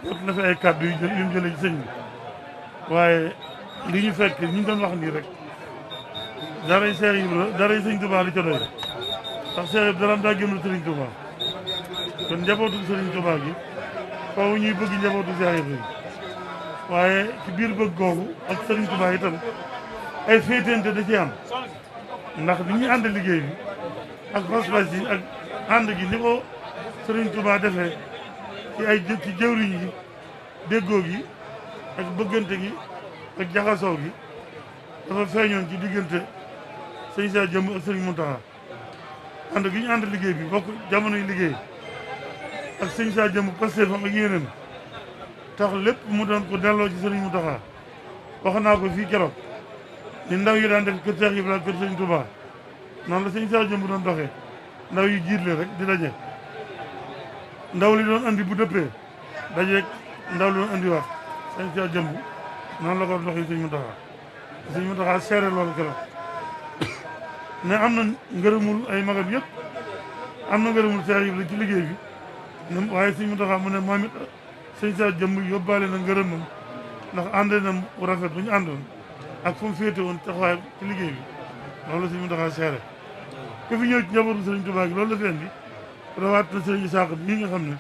jot na fi ay kàddu yu ñu jëlee ci sëñ bi waaye li ñu fekk ñu doon wax nii rek daray Cheikh Ibra daray sëñ Touba li ca doy ndax Cheikh Ibra daraam daa gënul Sëriñ Touba kon njabootu Sëriñ Touba gi faaw ñuy bëgg njabootu Cheikh Ibra yi waaye ci biir bëgg googu ak Sëriñ Touba itam ay féetente da ci am ndax li ñuy ànd liggéey bi ak pas-pas yi ak ànd gi ni ko Sëriñ Touba defee ci ay ci jëwriñ yi déggoo gi ak bëggante gi ak jaxasoo gi dafa feeñoon ci diggante sëñ Saa Jëmb ak sëriñ Muntaxa ànd gi ñu ànd liggéey bi bokk jamonoy liggéey ak sëñ Saa Jëmb pasteefam ak yéenam tax lépp mu doon ko delloo ci sëriñ Muntaxa wax naa ko fii keroog ni ndaw yi daan def kër Cheikh Ibrahima kër sëñ Touba noonu la sëñ Saa Jëmb doon doxee ndaw yi jiitle rek di daje ndaw li doon andi bu dëppee dajeeg ndaw li doon andi wax sëñ Saa Jëmb noonu la ko doxee sëñ Muntaxa seere loolu keroog ne am na ngërëmul ay magam yëpp am na ngërëmul Cheikh Ibrahima ci liggéey bi waaye sëñ Muntaxa mu ne moom it sëñ Saa Jëmb yóbbaale na ngërëmam ndax ànd na bu rafet bu ñu àndoon ak fu mu féete woon taxawaay ci liggéey bi loolu la sëñ Muntaxa seere ku fi ñëw ci njabootu sëriñ Touba gi loolu la fi indi rawaat na sëriñ Isaaxa mii nga xam ne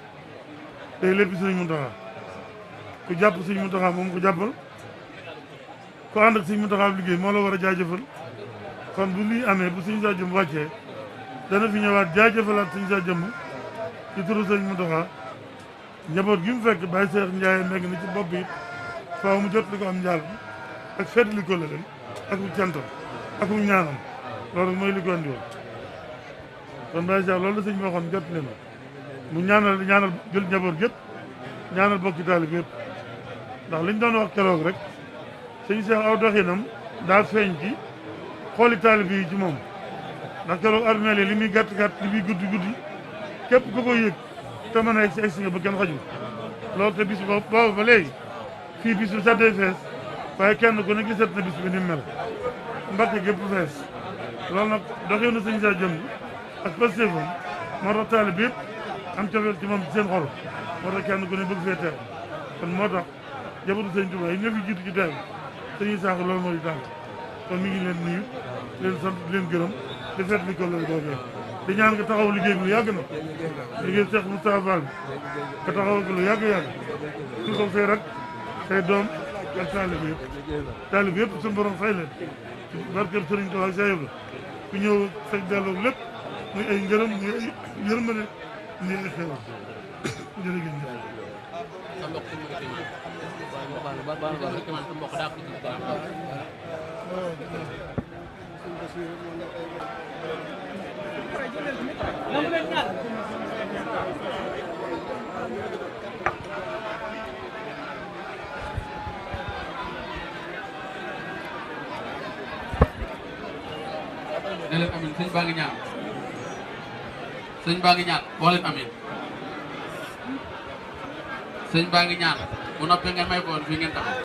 day lépp sëriñ Muntaxa ku jàpp sëriñ Muntaxa moom ko jàppal ku ànd ak sëriñ Muntaxa liggéey moo la war a jaajëfal kon bu lii amee bu sëriñ Saa Jëmb wàccee dana fi ñëwaat jaajëfalaat sëriñ Saa Jëmb ci turu sëriñ Muntaxa njaboot gi mu fekk Baye Cheikh Ndiaye megg na ci bopp bi faaw mu jot li ko am njaal bi ak fedd li ko la leen ak mu cantam ak mu ñaanam loolu mooy li ko andi woon kon Baye Cheikh loolu la sëñ bi waxoon jot leen mu ñaanal jël njaboot gépp ñaanal bokki taalib yëpp ndax liñ doon wax keroog rek sëñ Cheikh aw doxinam daa feeñ ci xooli taalib yi ci moom ndax keroog armeel yi li muy gàtt-gàtt li muy guddi képp ku ko yëg te mën a egg si egg si nga ba kenn xaju loolu te bis boobu ba léegi fii bis bi saddee fees waaye kenn ku ne gisat na bis bi ni mel Mbàkke gépp fees loolu nag doxinu sëñ Saa Jëmb ak pastéefam moo tax taalib yëpp am cofeel ci moom ci seen xol moo tax kenn ku ne bëgg fee teew kon moo tax jabatu sëñ Tuubaa yi ñoo fi jiitu ci teew sëñ Isaaxa loolu moo di tànk kon mi ngi leen nuyu leen sant leen gërëm di fet li ko loolu googee di ñaan nga taxaw liggéey bi lu yàgg na liggéey Cheikh Moustapha Fall bi nga taxaw ko lu yàgg su ko fee rek say doom ak taalib yëpp suñu borom fay leen ci barkeb Sëriñ Tuubaa ak Cheikh Ibra ku ñëw fekk delloo lépp muy ay ngërëm muy ay yërmande muy ay xewal jërëjëf ne leen amin sëñ baa ngi ñaan sëñ baa ngi ñaan wax leen amin sëñ baa ngi ñaan bu noppee ngeen may ko woon fii ngeen taxaw